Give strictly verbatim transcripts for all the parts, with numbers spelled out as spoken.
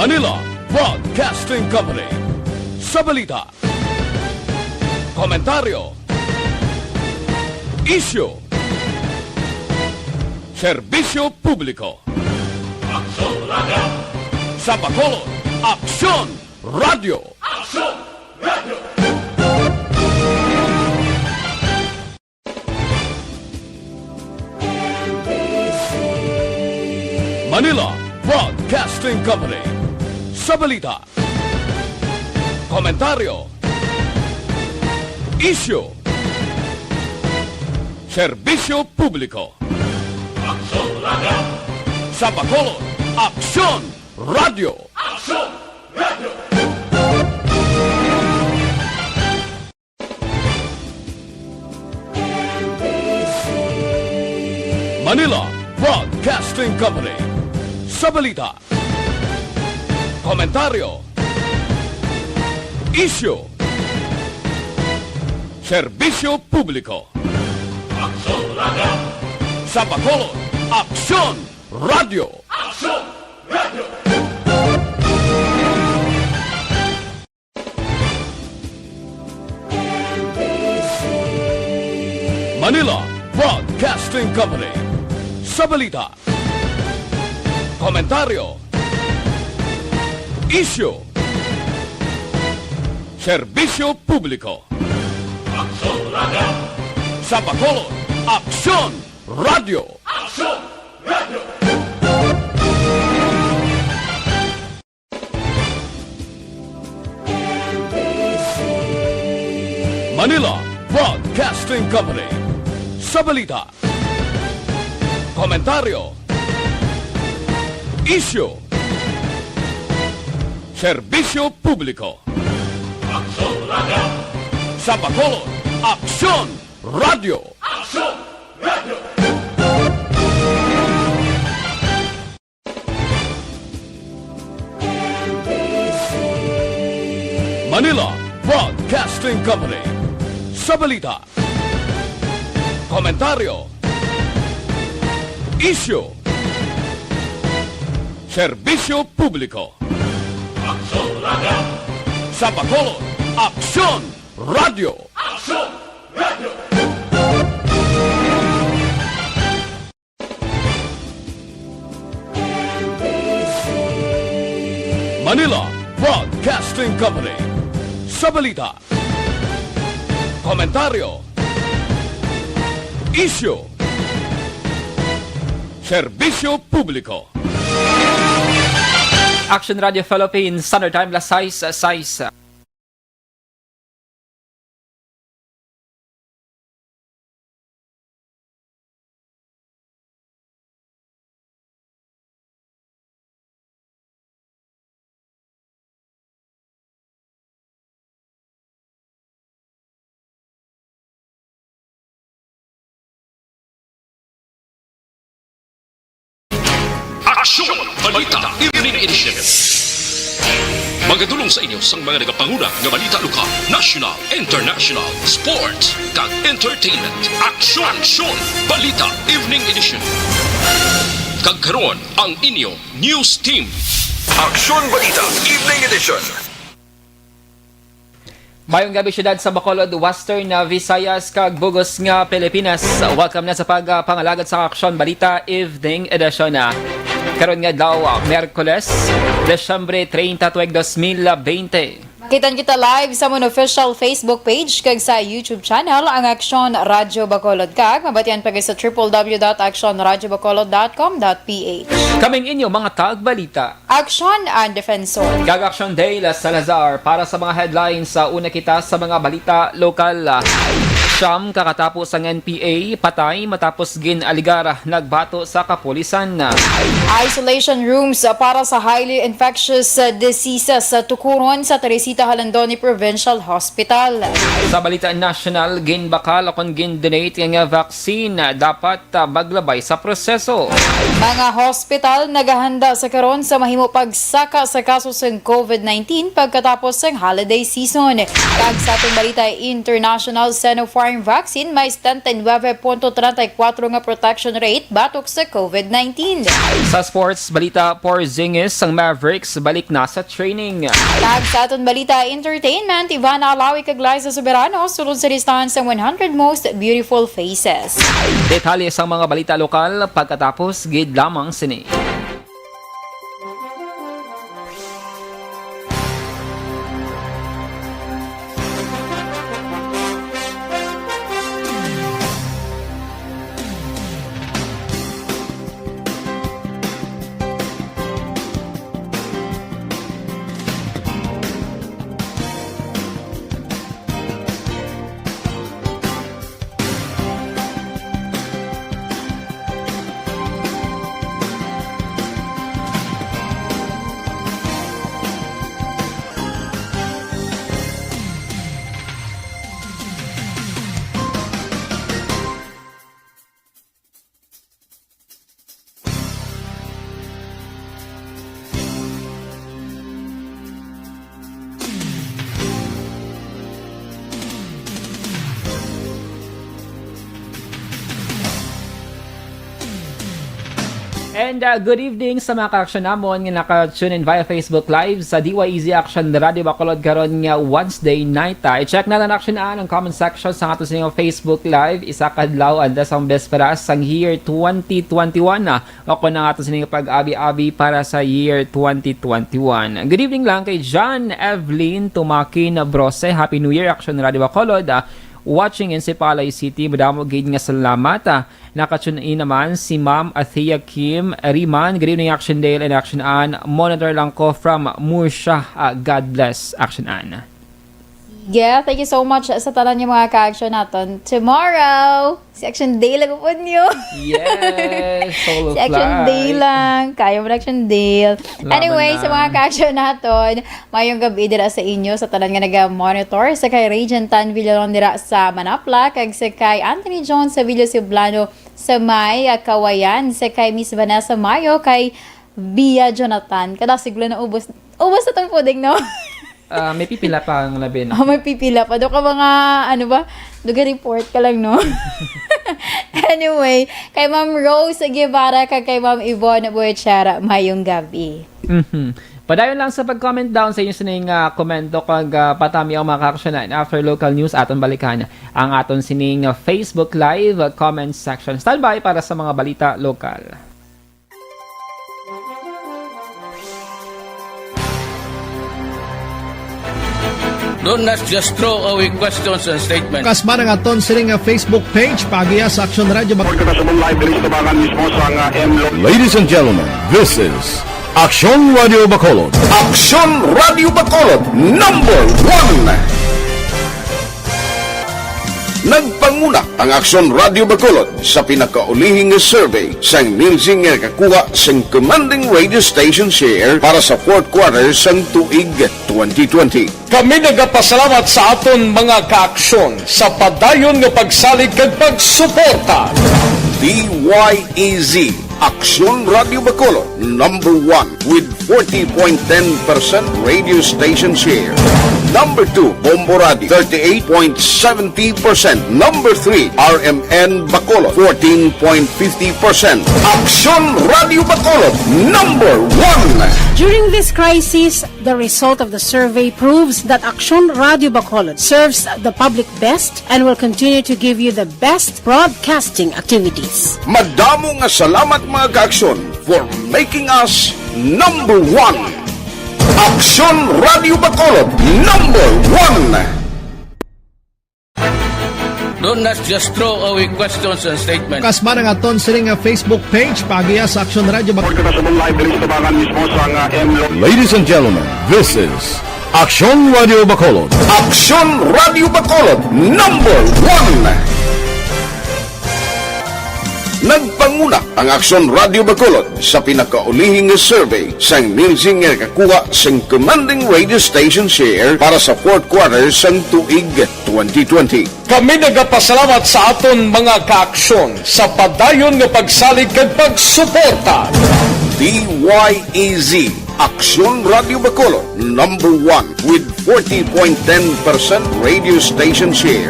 Manila Broadcasting Company. Sa balita, komentaryo, isyu, serbisyo publiko. Aksyon Radio. Sa Bacolod, Aksyon Radio. Aksyon Radio. Manila Broadcasting Company. Sa balita, komentaryo, isyu, serbisyo publiko. Aksyon Radio. Sa Bacolod, Aksyon Radio. Aksyon Radio. Manila Broadcasting Company. Sa balita, komentaryo, isyu, serbisyo publiko. Aksyon Radio. Sa Bacolod, Aksyon Radio. Aksyon Radio. Manila Broadcasting Company. Sa balita, komentaryo, isyu, serbisyo publiko. Aksyon Radio. Sa Bacolod, Aksyon Radio. Aksyon Radio. Manila Broadcasting Company. Sa balita, komentaryo, isyu, serbisyo publiko. Aksyon Radio. Sa Bacolod, Aksyon Radio. Aksyon Radio. Manila Broadcasting Company. Sa balita, komentaryo, isyu, serbisyo publiko. Aksyon Radio. Sa Bacolod, Aksyon Radio. Aksyon Radio. Manila Broadcasting Company. Sa balita, komentaryo, isyu, serbisyo publiko. Action Radio Philippines, Standard Time, las sais sais. Aksyon Balita Evening Edition. Magadulong sa inyo sang mga nagapanguna nga balita lokal, national, international, sports, kag entertainment. Aksyon, Aksyon Balita Evening Edition. Kag karon ang inyo news team. Aksyon Balita Evening Edition. Mayong gabi, siyudad sa Bacolod, Western, ah, Visayas, kag bug-os nga Pilipinas. Welcome na sa pagpangalagad sa Aksyon Balita Evening Edition, ah. Karon nga adlaw, ah, Miyerkules, Disyembre treinta, tuig dos mil bente. Kitan kita live sa amon official Facebook page kag sa YouTube channel, ang Aksyon Radyo Bacolod, kag mabatian pa gid sa triple W dot aksyon radyo bacolod dot com dot P H. Kaming inyo mga tagbalita. Aksyon ang Defensor. Kag Aksyon Dale Salazar para sa mga headlines. Sa una kita sa mga balita lokal. Siyam ka katapo sang N P A patay matapos gin-aligar nagbato sa kapulisan. Isolation rooms para sa highly infectious diseases tukuron sa Teresita Jalandoni Provincial Hospital. Sa balita national, ginbakal akon gin-donate nga vaccine dapat ah, maglabay sa proseso. Mga hospital nagahanda sa karon sa mahimo pagsaka sa kaso sang COVID nineteen pagkatapos sang holiday season. Kag sa atong balita international, Sinopharm Ang vaccine may setenta y nueve punto treinta y cuatro nga protection rate batok sa COVID nineteen. Sa sports balita, Porzingis, ang Mavericks balik na sa training. Kag sa aton balita entertainment, Ivana Alawi kag Liza Soberano sulod sa listahan sang one hundred most beautiful faces. Detalye sang mga balita lokal pagkatapos gid lamang sini. And, uh, good evening sa mga ka-action namon nga naka-tune in via Facebook Live sa D Y E Z Action Radio Bacolod karon nga Wednesday night. Ah, i-check naton, action, ang comment section sa ato sa Facebook Live. Isa ka adlaw antes ang bespera sang year twenty twenty-one na. Ako na nga ato sining pag-abi-abi para sa year twenty twenty-one. Good evening lang kay John Evelyn Tumakin Brose. Happy New Year, Action Radio Bacolod. Ah, watching in Sipalay City. Madamo gid nga salamat. Ah, naka-tune in naman si Ma'am Athea Kim Riman. Good evening, Action Dale and Action Ann. Monitor lang ko from Murcia. Ah, God bless, Action Ann. Yeah, thank you so much sa tanan nga mga ka-action naton. Tomorrow, si Action Day lang po niyo. Yes, solo Si Action Day flight. lang. Kaya mo na Action Day. Laban Anyway, sa lang. mga ka-action naton, mayong gabi dira sa inyo, sa tanan nga naga-monitor, sa kay Regent Tan Villalon dira sa Manapla, kag sa kay Anthony Jones sa Villa Ceblano sa may, ah, Kawayan, sa kay Miss Vanessa Mayo, kay Bia Jonathan. Kada sigla na ubos. Ubos na tong puding, no? Ah, may pipila pa ang labi na. Oh, may pipila pa. Doon ka mga, ano ba? Doon ka report ka lang, no? Anyway, kay Ma'am Rose Guevara kag kay Ma'am Yvonne Buechera, mayong gabi. Mhm. Padayon lang sa pag-comment down sa inyo sining, ah, komento kag, ah, patami ang mga kaaksyonan. After local news, aton balikan ang aton sining, ah, Facebook Live, ah, comment section. Standby para sa mga balita lokal. Don't, let's just throw away questions and statements. Kasma na nga aton sining nga Facebook page, paagiha sa Action Radio Bac- Pagkakasubong live diri sa tabangan mismo sa nga M Lo- Ladies and gentlemen, this is Action Radio Bacolod. Action Radio Bacolod, number one. Nagpanguna ang Aksyon Radio Bacolod sa pinakaulihing nga survey sang Nielsen nga nakakuha sang commanding radio station share para sa fourth quarter sang tuig twenty twenty. Kami nagapasalamat sa aton mga kaaksyon sa padayon nga pagsalig kag pagsuporta. D Y E Z, Aksyon Radio Bacolod, number one with forty point ten percent radio station share. Number two, Bombo Radio, thirty-eight point seventy percent. Number three, R M N Bacolod, fourteen point fifty percent. Aksyon Radio Bacolod, number one. During this crisis, the result of the survey proves that Aksyon Radio Bacolod serves the public best and will continue to give you the best broadcasting activities. Madamo nga salamat, mga kaaksyon, for making us number one. Aksyon Radio Bacolod, number one. Don't, let's just throw away questions and statements. Kasma na nga aton sining nga Facebook page, paagiha sa Aksyon Radio Bac- Pagkakasubong live diri sa tabangan mismo sa nga M Lo- Ladies and gentlemen, this is Aksyon Radio Bacolod. Aksyon Radio Bacolod, number one. Nagpanguna ang Aksyon Radio Bacolod sa pinakaulihing nga survey sang Nielsen nga nakakuha sang commanding radio station share para sa fourth quarter sang tuig twenty twenty. Kami nagapasalamat sa aton mga kaaksyon sa padayon nga pagsalig kag pagsuporta. D Y E Z, Aksyon Radio Bacolod, number one with forty point ten percent radio station share.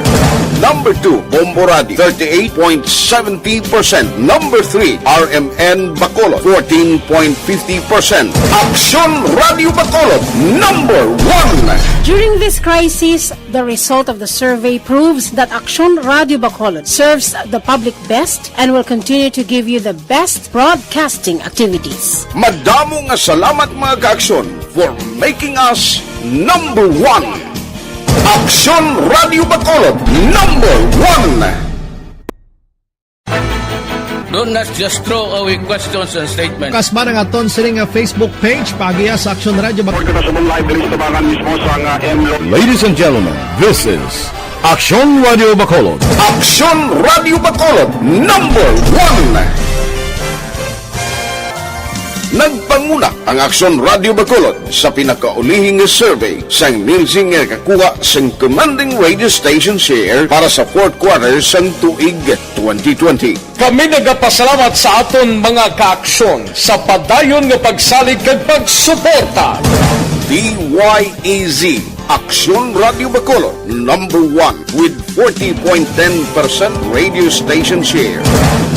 Number two, Bombo Radio, thirty-eight point seventy percent. Number three, R M N Bacolod, fourteen point fifty percent. Aksyon Radio Bacolod, number one. During this crisis, the result of the survey proves that Aksyon Radio Bacolod serves the public best and will continue to give you the best broadcasting activities. Madamo nga salamat, mga ka-Aksyon, for making us number one. Aksyon Radio Bacolod, number one. Don't not just throw away questions and statements. Kasba ang aton sini nga Facebook page, paagiha sa Aksyon Radio Bacolod. Kita sa live diri sa tabangan mismo sa nga M Lo- Ladies and gentlemen, this is Aksyon Radio Bacolod. Aksyon Radio Bacolod, number one. Nagpanguna ang Aksyon Radio Bacolod sa pinakaulihing survey sang Nielsen nga nakakuha sang commanding radio station share para sa fourth quarter sang tuig twenty twenty. Kami nagapasalamat sa aton mga kaaksyon sa padayon nga pagsalig kag pagsuporta. D Y E Z, Aksyon Radio Bacolod, number one with forty point ten percent radio station share.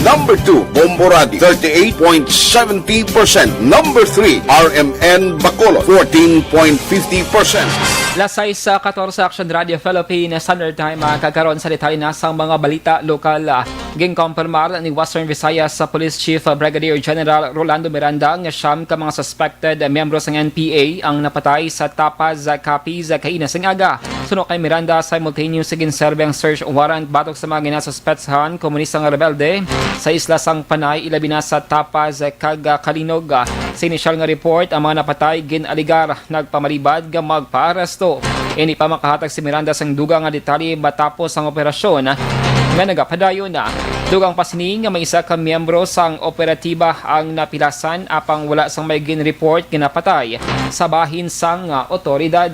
Number two, Bombo Radio, thirty-eight point seventy percent. Number three, R M N Bacolod, fourteen point fifty percent. Las sais katorse, Action Radio Philippines Standard Time, ah, kag karon sa detalye na sang mga balita lokal. Ah, ginkompirmar ni Western Visayas sa Police Chief, ah, Brigadier General Rolando Miranda nga siyam ka mga suspected miyembro sang N P A ang napatay sa Tapaz, Capiz, kaina sang aga. Suno kay Miranda, simultaneous sa ginserbe ang search warrant batok sa mga ginasuspetsahan, komunista nga rebelde sa isla sang Panay, ilabi na sa Tapaz kag Calinog. Sa inisyal nga report, ang mga napatay gin-aligar nagpamalibad nga magpaaresto. Indi pa makahatag si Miranda sang dugang nga detalye matapos ang operasyon nga nagapadayon. Dugang pa sini nga may isa ka miyembro sang operatiba ang napilasan, apang wala sang may gin-report nga napatay sa bahin sang, ah, otoridad.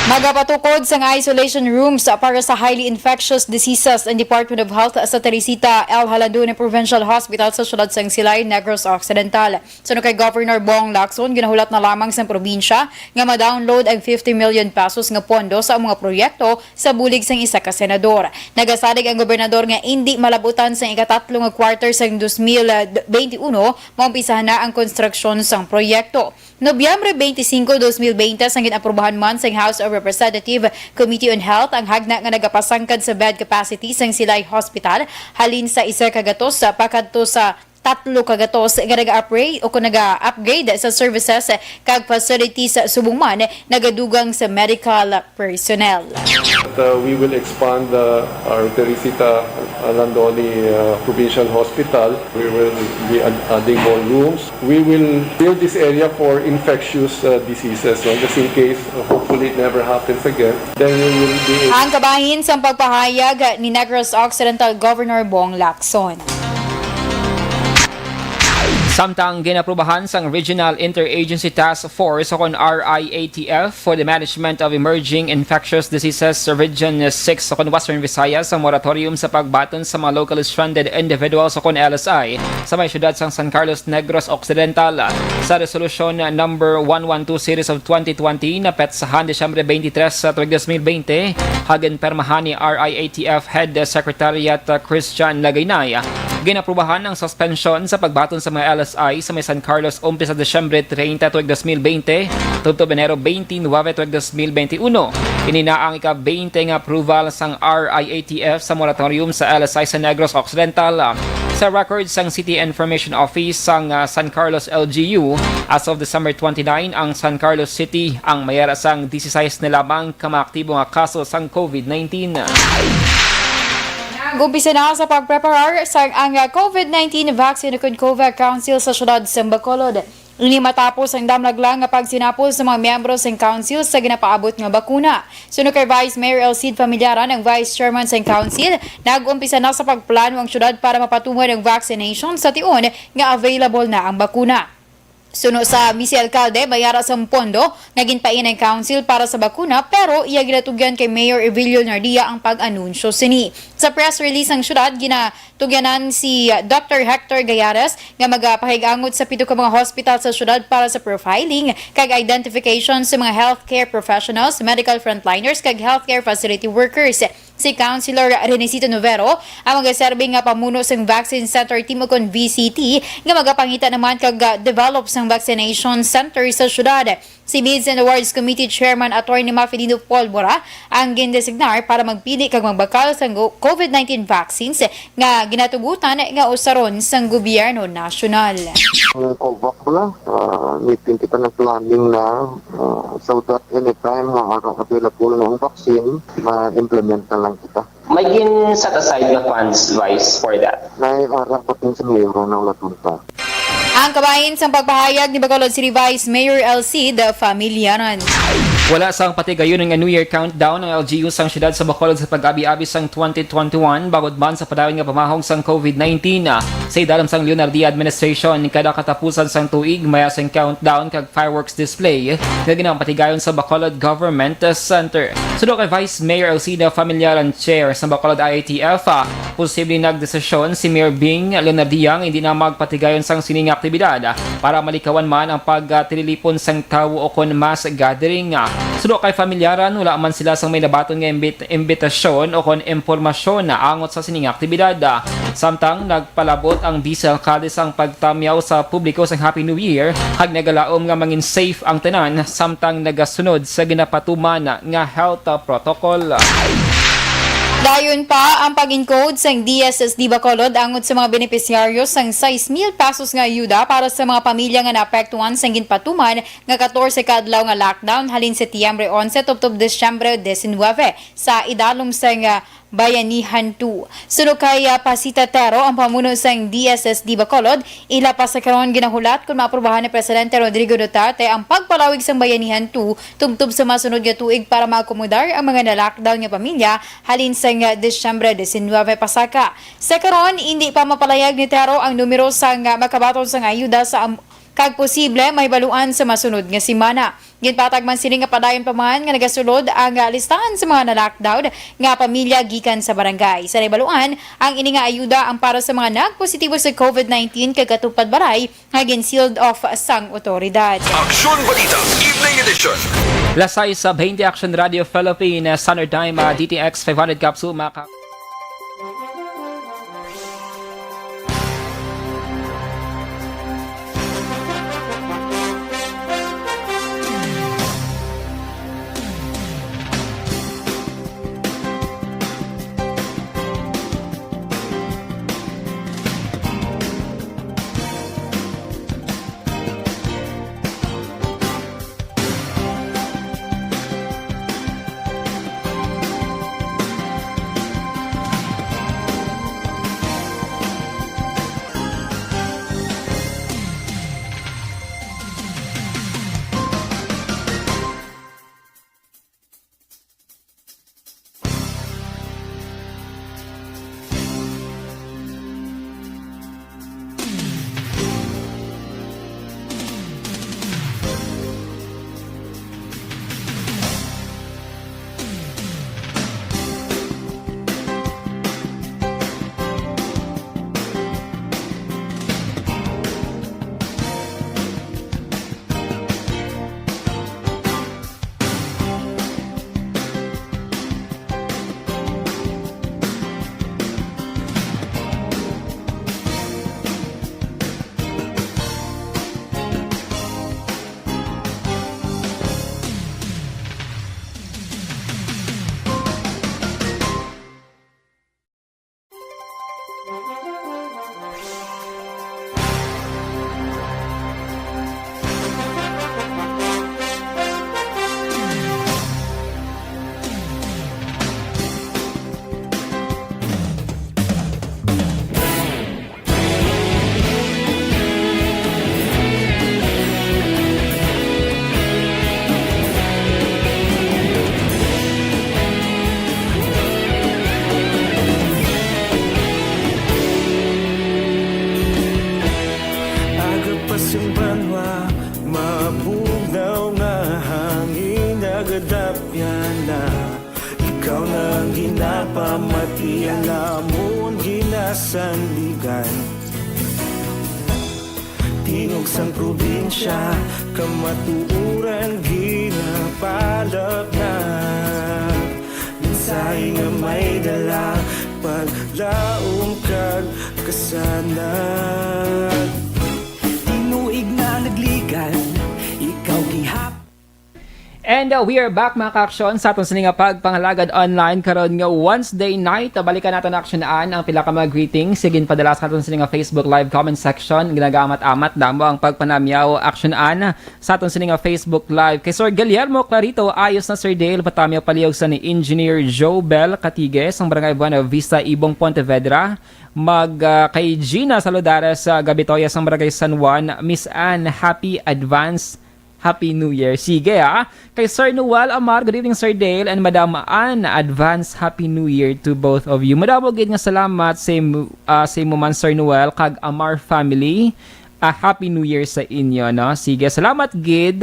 Magapatukod sang isolation rooms para sa highly infectious diseases ang Department of Health sa Teresita L. Jalandoni Provincial Hospital sa siyudad sang Silay, Negros Occidental. Suno kay Governor Bong Lacson, ginahulat na lamang sang probinsya nga ma-download ang fifty million pesos nga pondo sa mga proyekto sa bulig sang isa ka senador. Nagasalig ang gobernador nga indi malabutan sang ikatatlo nga quarter sang dos mil benti uno, maumpisahan na ang konstruksyon sang proyekto. Nobyembre twenty-five, dos mil benti, sang gin-aprubahan man sang House of Representative Committee on Health ang hagna nga nagapasangkad sa bed capacity sang Silay Hospital halin sa isa ka gatos sa pakadto sa tatlo ka gatos nga naga-upgrade o kung naga-upgrade sa services kag facilities, subong man nagadugang sa medical personnel. Uh, we will expand, uh, our Teresita Jalandoni, uh, Provincial Hospital. We will be ad-, adding more rooms. We will build this area for infectious, uh, diseases, no? Just in case, uh, hopefully it never happens again. Then we will be able Ang kabahin sang pagpahayag ni Negros Occidental Governor Bong Lacson. Samtang ginaprubahan sang Regional Interagency Task Force o kon R I A T F for the Management of Emerging Infectious Diseases sa Region six o kon Western Visayas ang moratorium sa pagbaton sa mga locally stranded individuals o kon L S I sa may siyudad sang San Carlos, Negros Occidental. Sa Resolution Number one one two Series of twenty twenty, napetsahan Disyembre twenty-three sa tuig dos mil twenty, haginpirmahan ni R I A T F Head Secretariat, uh, Christian Lagaynay, ginaprubahan ang suspensyon sa pagbaton sa mga L S I sa may San Carlos umpisa Disyembre treinta tuig dos mil twenty, tubtob Enero twenty-nine tuig dos mil twenty-one. Ini na ang ika-twenty nga approval sang R I A T F sa moratorium sa L S I sa Negros Occidental. Sa record sang City Information Office sang, ah, San Carlos L G U, as of December twenty-nine, ang San Carlos City ang may ara sang disisais na lamang ka mga aktibo nga kaso sang COVID nineteen. Nag-umpisa na sa pagpreparar sang ang, ah, COVID nineteen vaccine ukon COVAC Council sa siyudad sa Bacolod. Ini matapos ang damlag lang nga pagsinapol sa mga miyembro sang council sa ginapaabot nga bakuna. Suno kay Vice Mayor Elcid Familiaran, ang vice chairman sang council, nag-umpisa na sa pagplano ang siyudad para mapatuman ang vaccination sa tion nga available na ang bakuna. Suno sa Vice Alkalde, may ara sang pondo nga ginpain ang council para sa bakuna, pero iya ginatugyan kay Mayor Evilio Nardia ang pag-anunsyo sini. Sa press release sang syudad, ginatugyanan si Doctor Hector Gayares nga magapahig-angot sa pito ka mga hospital sa syudad para sa profiling kag identification sa mga healthcare professionals, medical frontliners, kag healthcare facility workers. Si Councilor Renesito Novero ang magaserbi nga pamuno sang Vaccine Center Team, ukon V C T, nga magapangita naman kag, ah, develop sang vaccination center sa syudad. Si Bids and Awards Committee Chairman Attorney Mafelino Polvora ang gindesignar para magpili kag magbakal sang go-, covid nineteen vaccines nga ginatugutan nga usaron sang gobyerno nasyonal. Ang COVAC pala, ah, meeting kita, nag-planning na, ah, so that anytime nga ara available na ang vaccine, ma-implement na lang kita. May gin-set aside nga funds, Vice, for that? May ara pa din sa mayor na wala pa. Ang kabahin sang pagpahayag ni Bacolod City Vice Mayor Elcid Familiaran. Wala sang patigayon nga New Year countdown ang L G U sang siyudad sa Bacolod sa pag-abi-abi sang twenty twenty-one, bangod man sa padayon nga pamahong sang covid nineteen. Sa idalom sang Leonardia administration, kada katapusan sang tuig, may sang countdown kag fireworks display nga ginapatigayon sa Bacolod Government Center. Suno kay Vice Mayor Elcida Familiaran, chair sa Bacolod I A T F, ah, posible nagdesisyon si Mayor Bing Leonardia nga hindi na magpatigayon sang sining aktibidad, ah, para malikawan man ang pagtililipon sang tawo o kon mass gathering. Ah, suno kay Familiaran, wala man sila sang may nabaton nga imbit-, imbitasyon o kon impormasyon na angot sa sining aktibidad. Ah, samtang nag palabot ang Vice Alkalde sang pagtamyaw sa publiko sang Happy New Year, kag nagalaom nga mangin safe ang tanan samtang nagasunod sa ginapatuman nga health protocol. Dayon pa ang pag-encode sang D S S D Bacolod angot sa mga benepisyaryo sang sais mil pesos nga ayuda para sa mga pamilya nga naapektuhan sang ginpatuman nga katorse ka adlaw nga lockdown halin Setyembre onse tubtob Disyembre diecinuebe sa idalom sang, ah, Bayanihan two. Suno kay, ah, Pasita Tero, ang pamuno sang D S S D Bacolod, ila pa sa karon ginahulat kon maaprubahan ni Presidente Rodrigo Duterte ang pagpalawig sang Bayanihan two tubtob sa masunod nga tuig para maakomodar ang mga na-lockdown nga pamilya halin sang, ah, Disyembre diecinuebe pasaka. Sa karon, indi pa mapalayag ni Tero ang numero sang, ah, makabaton sang ayuda sa am-, kag posible mahibaluan sa masunod nga semana. Ginpatag man sini nga padayon pa man nga nagasulod ang, ah, listahan sa mga na-lockdown nga pamilya gikan sa barangay. Sa nahibaluan, ang ini nga ayuda ang para sa mga nagpositibo sa covid nineteen kag katupad balay nga gin-sealed off sang otoridad. Aksyon Balita, Evening Edition. Las sais sa veinte, Action Radio Philippines, Standard Time, ah, D T X five hundred capsule, mga ka- Sanligan. Tingog sang probinsya, kamatuoran ginapalapnag. Mensahe nga may dala, paglaom kag kasanag. Tinuig na nagligan, ikaw gihap. And uh, we are back, mga ka-aksyon, sa aton sini nga pagpangalagad online karon nga Wednesday night. Balikan naton, aksyonan, ang pila ka mga greetings nga ginpadala sa aton sini nga Facebook Live comment section. Ginagamat-amat damo ang pagpanamyaw, aksyonan, sa aton sini nga Facebook Live. Kay Sir Guillermo Clarito, ayos na, Sir Dale, patamyaw palihog sa ni Engineer Joe Bell Katiges, ang Barangay Buena Vista, Ibong, Pontevedra. Mag uh, kay Gina Saludares sa Gabitoya sang Barangay San Juan, Miss Anne, happy advance Happy New Year. Sige, ah. Kay Sir Noel Amar, good evening, Sir Dale and Madam Ann. Advance Happy New Year to both of you. Madamo gid nga salamat sa imo, ah, sa imo man, Sir Noel, kag Amar family. Ah, Happy New Year sa inyo, no? Sige, salamat gid.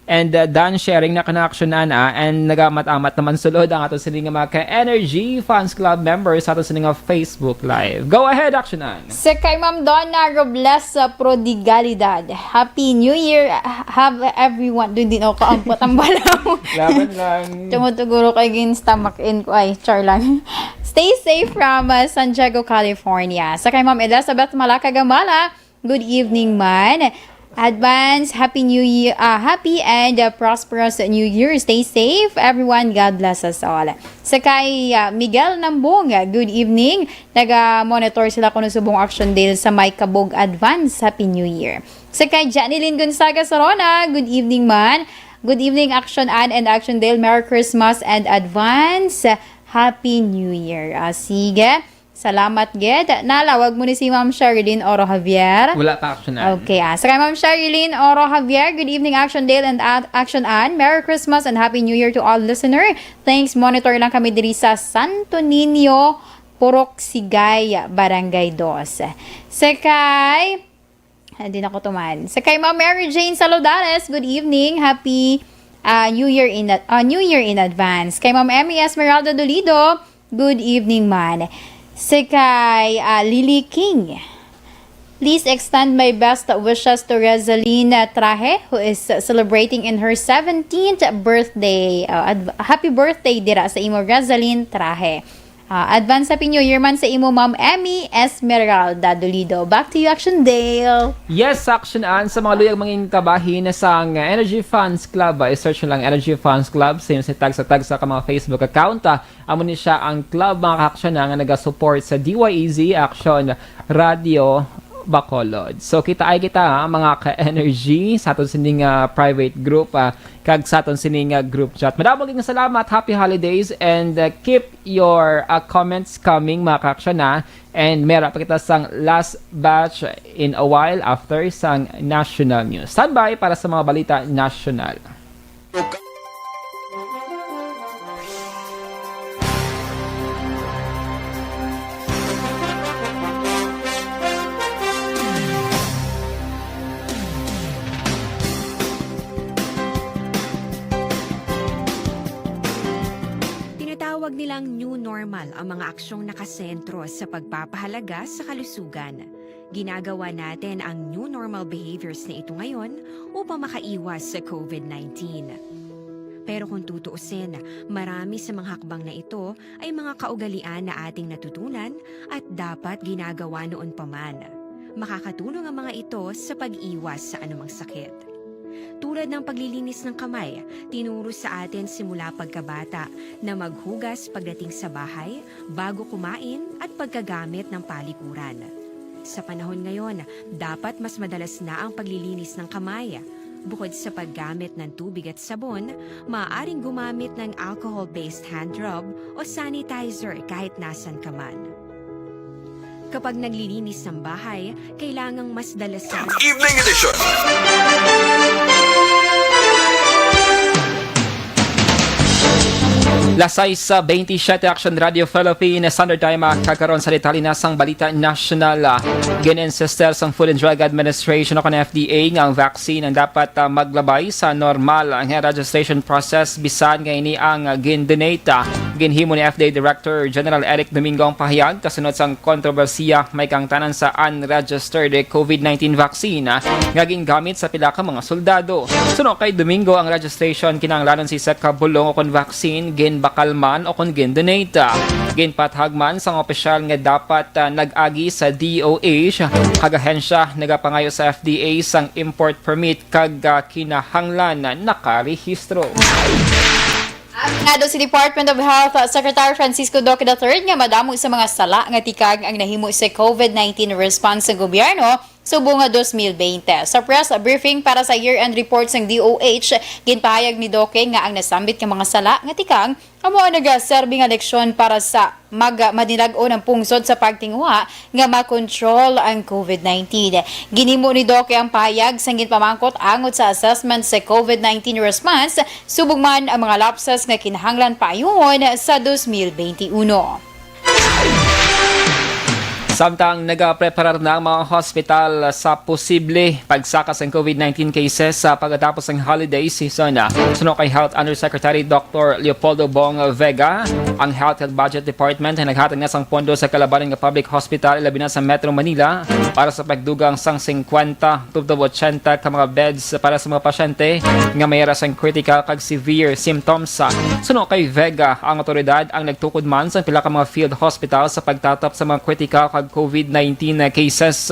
And uh, done sharing na ka na, aksyonan, ah, and nagamat-amat naman sulod ang ato sini nga mga ka-Energy Fans Club members sa ato sini nga Facebook Live. Go ahead, aksyonan. Sa kay Ma'am Donna Robles sa Prodigalidad, Happy New Year. Have everyone. Doon din ako kaampot ang balaw. Laban lang. Tumutuguro kay gin stomach in ko. Ay, char lang. Stay safe from uh, San Diego, California. Sa kay Ma'am Elizabeth Malaka Gamala, good evening man. Advance, Happy New Year, ah, Happy and uh, prosperous New Year. Stay safe, everyone. God bless us all. Sa kay uh, Miguel Nambong, good evening. Naga-monitor sila kuno subong Action Dale sa may Kabog. Advance, Happy New Year. Sa kay Janeline Gonzaga Sarona, good evening man. Good evening, Action Ann and Action Dale. Merry Christmas and advance, Happy New Year. Ah, sige. Salamat gid. Nalawag mo ni si Ma'am Sherilyn Oro Javier. Wala pa, Action Ann. Okay, ah. Sa kay Ma'am Sherilyn Oro Javier, good evening, Action Dale and Ac- Action Ann. Merry Christmas and Happy New Year to all listener. Thanks, monitor lang kami diri sa Santo Niño, Purok Sigay, Barangay Dos. Sa kay, hindi na ko tuman. Sa kay Ma'am Mary Jane Saludales, good evening. Happy uh, New Year in uh, New Year in advance. Kay Ma'am Emmy Esmeralda Dolido, good evening man. Sa kay uh, Lily King, please extend my best wishes to Rezaline Trahe, who is celebrating in her seventeenth birthday. Uh, adv- happy birthday dira sa imo, Rezaline Trahe. Uh, advance Happy New Year man sa imo, Ma'am Emmy Esmeralda Dolido. Back to you, Action Dale. Yes, Action Ann, sa mga luyag mangin kabahin sang Energy Fans Club, uh, i-search lang Energy Fans Club sa inyong tagsa-tagsa ka mga Facebook account. Uh, amo ni siya ang club, mga ka-action, nga nagasupport sa D Y E Z Action Radio Bacolod. So, kita ay kita, ha, mga ka-energy, sa aton sining uh, private group, uh, kag sa aton sining uh, group chat. Madamo gid nga salamat. Happy holidays and uh, keep your uh, comments coming, mga ka-action, ha. And mera pa kita sang last batch in a while after sang national news. Standby para sa mga balita national. Tinatawag nilang new normal ang mga aksyong nakasentro sa pagpapahalaga sa kalusugan. Ginagawa natin ang new normal behaviors na ito ngayon upang makaiwas sa COVID nineteen. Pero kung tutuusin, marami sa mga hakbang na ito ay mga kaugalian na ating natutunan at dapat ginagawa noon pa man. Makakatulong ang mga ito sa pag-iwas sa anumang sakit. Tulad ng paglilinis ng kamay, tinuro sa atin simula pagkabata na maghugas pagdating sa bahay, bago kumain at pagkagamit ng palikuran. Sa panahon ngayon, dapat mas madalas na ang paglilinis ng kamay. Bukod sa paggamit ng tubig at sabon, maaaring gumamit ng alcohol-based hand rub o sanitizer kahit nasan ka man. Kapag naglilinis ng bahay, kailangang mas dalasan. Evening edition. Las sais, ah, veintisiete, Action Radio Philippines, Standard Time, ah, kag karon sa detalye na sang balita nasyonal, ah. Gin-insistir sang Food and Drug Administration o kon F D A nga ang vaccine ang dapat, ah, maglabay sa normal nga registration process bisan nga ini ang, ah, gin-donate, ah, Ginhimo ni F D A Director General Eric Domingo ang pahayag kasunod sang kontrobersiya may kaangtanan sa unregistered COVID nineteen vaccine, ah, nga gingamit sa pila ka mga soldado. Suno kay Domingo, ang registration kinahanglanon sa isa ka bulong o kon vaccine ginbakal man o kon gin-donate. Ginpatahag man sang opisyal nga dapat, ah, nag-agi sa D O H, kag ahensya nagapangayo sa F D A sang import permit kag, ah, kinahanglan nakarehistro. Abinado si Department of Health Secretary Francisco Duque the third nga madamo sa mga sala nga tikang ang nahimo sa COVID nineteen response sa gobyerno subong nga dos mil bente. Sa press briefing para sa year-end report sang D O H, ginpahayag ni Duque nga ang nasambit nga mga sala nga tikang amo ang nagaserbi nga leksyon para sa mag-, madinag-on ang pungsod sa pagtinguha nga makontrol ang COVID nineteen. Ginhimo ni Duque ang pahayag sang ginpamangkot angot sa assessment sa COVID nineteen response, subong man ang mga lapses nga kinahanglan paayuhon sa dos mil bente uno. Samtang nagapreparar na ang mga hospital sa posible pagsaka sang COVID nineteen cases sa pagkatapos sang holiday season, suno kay Health Undersecretary Doctor Leopoldo Bong Vega, ang Health Budget Department ay naghatag na sang pondo sa kalabanan nga public hospital, ilabi na sa Metro Manila, para sa pagdugang sang singkwenta tubtob ochenta ka mga beds para sa mga pasyente nga may ara sang critical kag severe symptoms. Suno kay Vega, ang awtoridad ang nagtukod man sa pila ka mga field hospital sa pagtatap sa mga critical kag COVID nineteen na cases.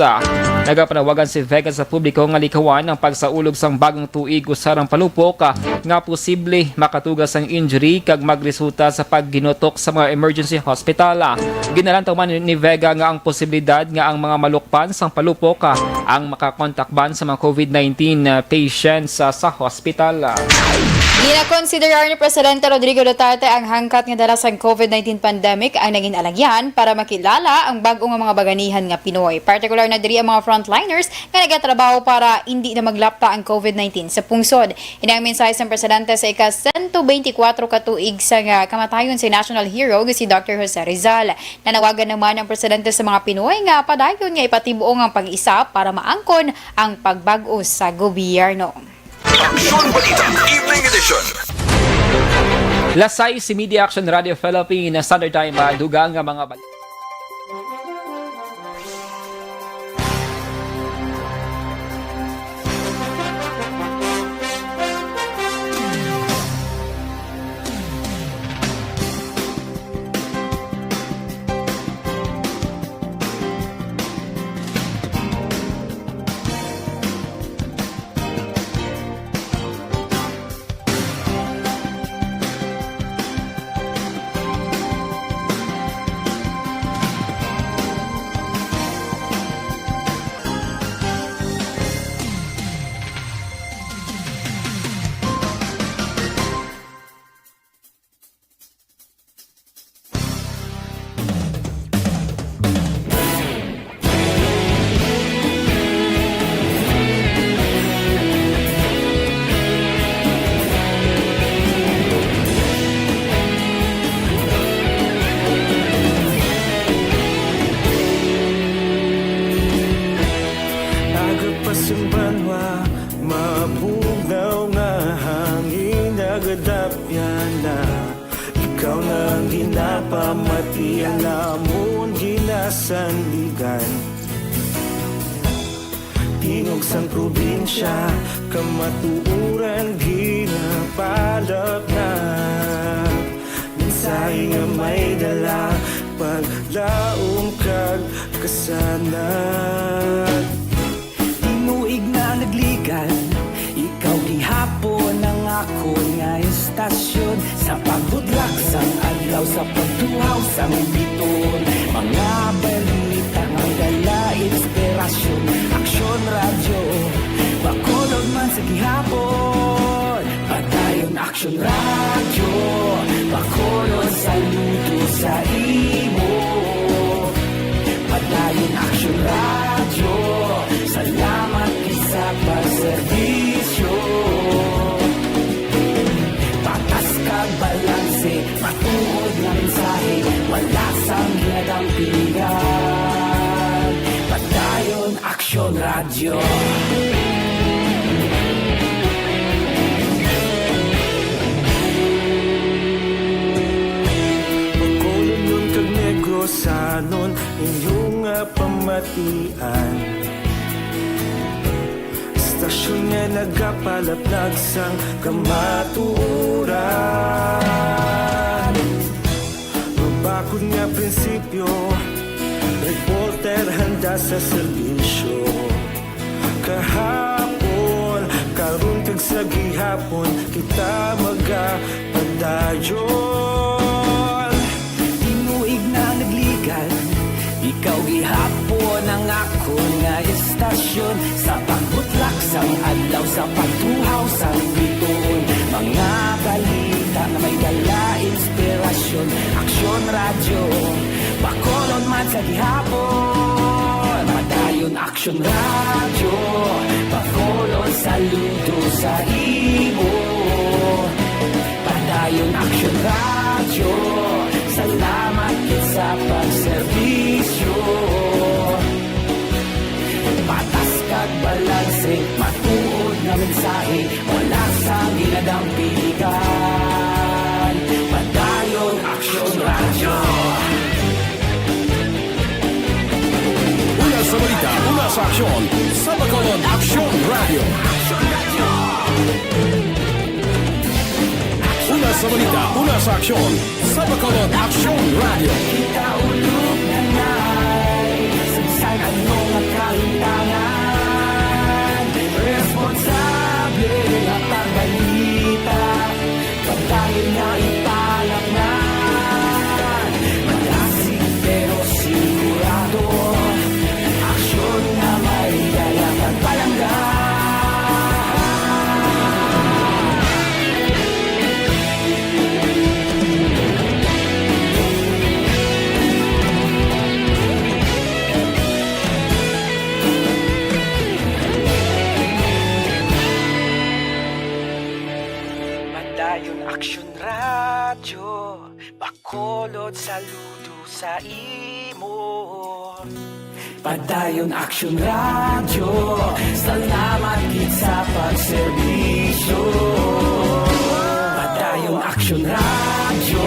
Nagapanawagan si Vega sa publiko nga likawan ang pagsaulog sang bagong tuig usarang palupok nga posible makatuga sang injury kag magresulta sa pagginutok sa mga emergency hospital. Ginalantaw man ni Vega nga ang posibilidad nga ang mga malukpan sang palupok, ah, ang makakontak ban sa mga COVID nineteen, ah, patients, ah, sa hospital. Ginakonsiderar ni Presidente Rodrigo Duterte ang hangkat nga dala sang COVID nineteen pandemic ang nangin alagyan para makilala ang bag-o nga mga baganihan nga Pinoy. Partikular na diri ang mga frontliners nga nagatrabaho para indi na maglapta ang COVID nineteen sa pungsod. Ini ang mensahe sang presidente sa ika-sento beintikwatro ka tuig sang, ah, kamatayon sa national hero nga si Doctor Jose Rizal. Nanawagan naman ang presidente sa mga Pinoy nga padayon nga ipatibong ang pag-isa para maangkon ang pagbag-o sa gobyerno. Aksyon Balita, Evening Edition. Lasay si Media Action Radio Philippines, Standard Time, ah, dugang nga mga balita. Aga pa sa banwa, mabugnaw nga hangin nagadapyan na. Ikaw na ang ginapamati, ang amon ginasandigan. Tingog sang probinsya, kamatuoran ginapalapnat. Mensahe nga may dala, paglaom kag kasanag. Tinuig na nagligan, ikaw gihapon ang akon nga estasyon. Sa pagbudlak sang adlaw, sa pagtuhaw sang biton, mga balita nga dala inspirasyon. Aksyon Radyo, Bacolod man sa gihapon. Padayon Aksyon Radyo, Bacolod, saludo sa imo. Padayon Aksyon Radyo, salamat gid sa pagserbisyo. Patas kag balanse, matuod nga mensahe, wala sang ginadampigan. Padayon Aksyon Radyo. Anon inyo nga pamatian, istasyon nga nagapalatnag sang kamatuoran. Mabakod nga prinsipyo, reporter handa sa serbisyo. Kahapon, karon kag sa gihapon, kita magapadayon. Tinuig na nagligan, ikaw gihapon ang akon nga istasyon. Sa pagbutlak sang adlaw, sa pagtuhaw sang bituon, mga balita nga may dala inspirasyon. Aksyon Radyo, Bacolod man sa gihapon. Padayon Aksyon Radyo, Bacolod, saludo sa imo. Padayon Aksyon Radyo, salamat gid sa pagserbisyo. Patas kag balanse, matuod nga mensahe, wala sang ginadampigan. Padayon Aksyon Radyo. Una sa balita, una sa aksyon, sa Bacolod Aksyon Radyo. Una sa balita, una sa aksyon, sa Bacolod Aksyon Radyo. Kita ulog nanay, sa bisan ano nga kalimtangan, responsable nga pagbalita. Pagkain nga ipalatngan, malasig pero sigurado. Aksyon nga may dala kag palangga. Padayon Aksyon Radyo, Bacolod, saludo sa imo. Padayon Aksyon Radyo, salamat gid sa pagserbisyo. Padayon Aksyon Radyo,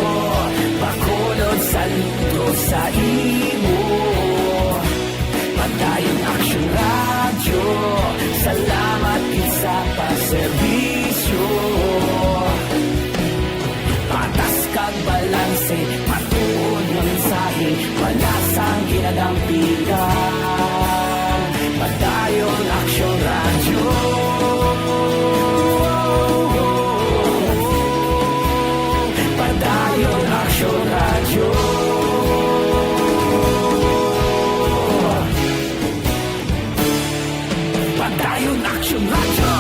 Bacolod, saludo sa imo. Padayon Aksyon Radyo, salamat gid sa pagserbisyo. Patas kag balanse, matuod nga mensahe, wala sang ginadampigan. Padayon Aksyon Radyo. Padayon Aksyon Radyo. Padayon Aksyon Radyo.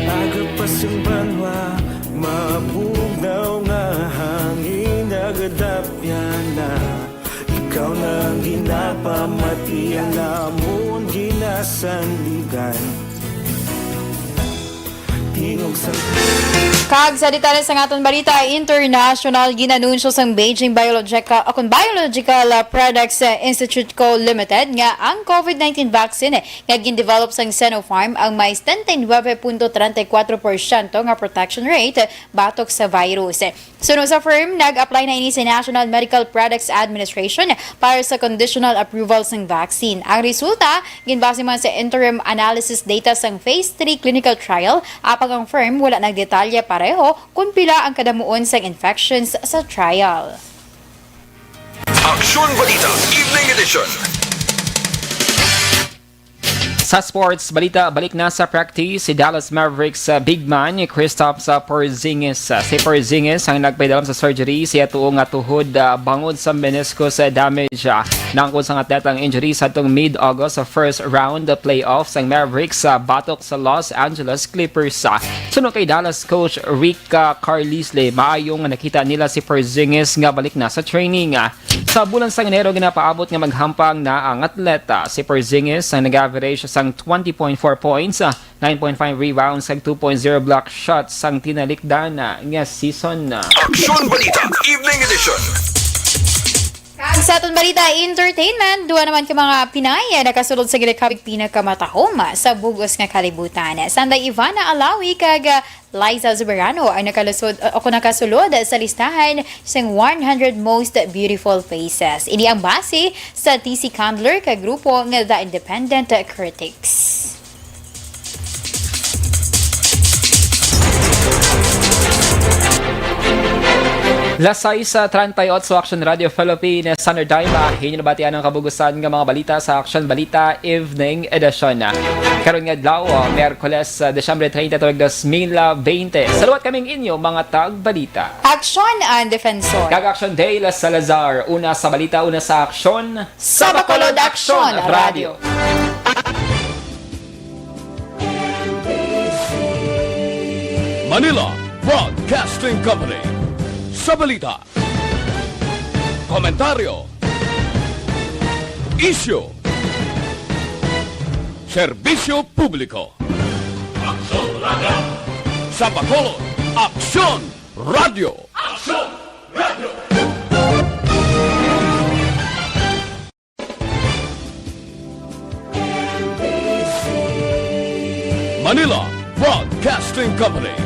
Aga pa sing banwa, mabugnaw nga hangin nagadapyan na. Ikaw na ang ginapamati, ang amon ginasandigan. Tingog sa Kag sa detalye sang aton balita international, ginanunsyo sang Beijing Biological, o kon Biological, ah, Products, ah, Institute Co Limited nga ang COVID nineteen vaccine nga gindevelop sang Sinopharm ang may setenta y nuebe punto treinta y cuatro por ciento nga protection rate batok sa virus. Suno sa firm, nag-apply na ini sa National Medical Products Administration para sa conditional approval sang vaccine. Ang resulta, ginbase man sa interim analysis data sang phase three clinical trial, apang ang firm wala nagdetalye pareho kon pila ang kadamuon sang infections sa trial. Aksyon Balita, Evening Edition. Sa sports balita, balik na sa practice si Dallas Mavericks, uh, big man ni Kristaps, uh, Porzingis. Uh, si Porzingis ang nagpaidalam sa surgery sa iya tuo nga tuhod, uh, bangod sa meniscus, uh, damage. Uh, naangkon sang atleta ang injury sa atong mid-August sa first round, uh, playoff sang Mavericks, uh, batok sa Los Angeles Clippers. Uh, suno kay Dallas coach Rick, uh, Carlisle, maayo nga nakita nila si Porzingis nga balik na sa training. Uh, Sa bulan sang Enero, ginapaabot nga maghampang na ang atleta. Si Porzingis ang nag-average sang twenty point four points, ah, nine point five rebounds, kag two point zero block shots sang tinalikdan nga season. Aksyon Balita, Evening Edition. Kag sa aton balita, entertainment, duha naman ka mga Pinay ang nakasulod sa ginakabig pinakamatahom sa bug-os nga kalibutan. Sanday Ivana Alawi kag, ah, Liza Soberano ang nakalusod, o kung nakasulod sa listahan sang one hundred most beautiful faces. Ini ang base sa T C Candler ka grupo nga The Independent Critics. Las sais treinta y ocho, Action Radio Philippines, Sander Daima. Inyo nabatian ang kabugusan nga mga balita sa Action Balita Evening Edition. Karon nga adlaw, Miyerkules, ah, Disyembre treinta, tuig dos mil veinte. Sa liwat kaming inyo mga tagbalita. Aksyon ang defensor. Kag Action Dale Salazar. Una sa balita, una sa aksyon. Sa Bacolod, Aksyon Radio. Manila Broadcasting Company. Sa balita, komentaryo, isyu, serbisyo publiko. Aksyon Radio. Sa Bacolod, Aksyon Radio. Aksyon Radio. Manila Broadcasting Company.